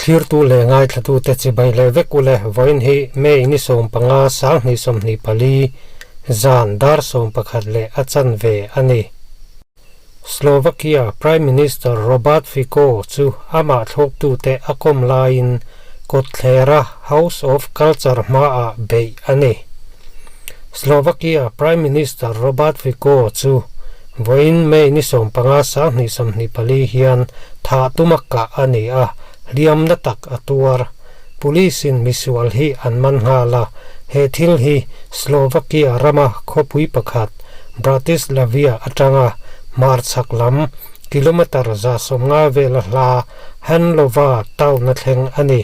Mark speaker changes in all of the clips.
Speaker 1: Thlirtu leh ngaithlatute chibai leh vek ule vawiin hi May ni 15 2024 zan dar 11 leh a chanve a ni. Slovakia Prime Minister Robert Fico chu amah thlawptute a kawm laiin kawtthlera House of Culture hmaah beih a ni. Slovakia Prime Minister Robert Fico chu vawiin May ni 15 2024 hian thah tuma kah a ni a, hliamna tak a tuar. Police-in misual hi an man nghal a, he thil hi Slovakia rama khawpui pakhat Bratislavia atanga hmarchhak lam kilometre 150 vela hla Handlova town a thleng a ni.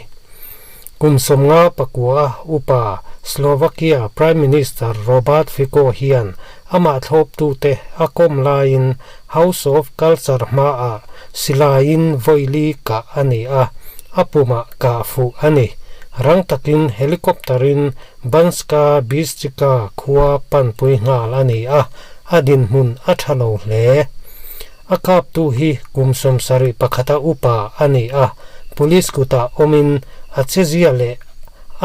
Speaker 1: Kum 59 upa Slovakia Prime Minister Robert Fico hian amah thlawptute a kawm laiin House of Culture hmaah silaiin vawili kah a ni a, a pumah kah fuh a ni. Rang takin helicopter-in Banska Bystrica khua panpui nghal a ni a, a dinhmun a tha lo hle. A kaptu hi kum 71 upa a ni a, police kutah awmin a chezia leh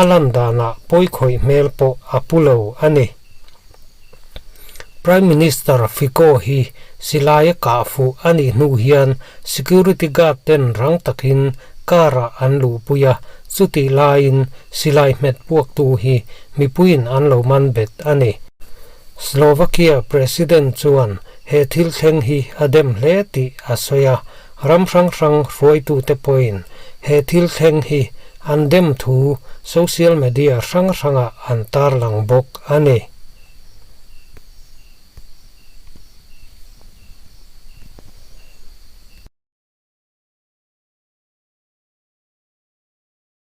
Speaker 1: a lan danah pawikhawih hmel pawh a pu lo a ni. Prime Minister Fico hi silaia kah fuh a nih hnu hian security guard ten rang takin car-ah an luhpui a, chutih laiin silai hmet puaktu hi mipuiin an lo man bet a ni. Slovakia President chuan he thil thleng hi a dem hle tih a sawi a, ram hrang hrang hruaitute pawhin he thil thleng hi an dem thu social media hrang hrangah an tarlang bawk a ni.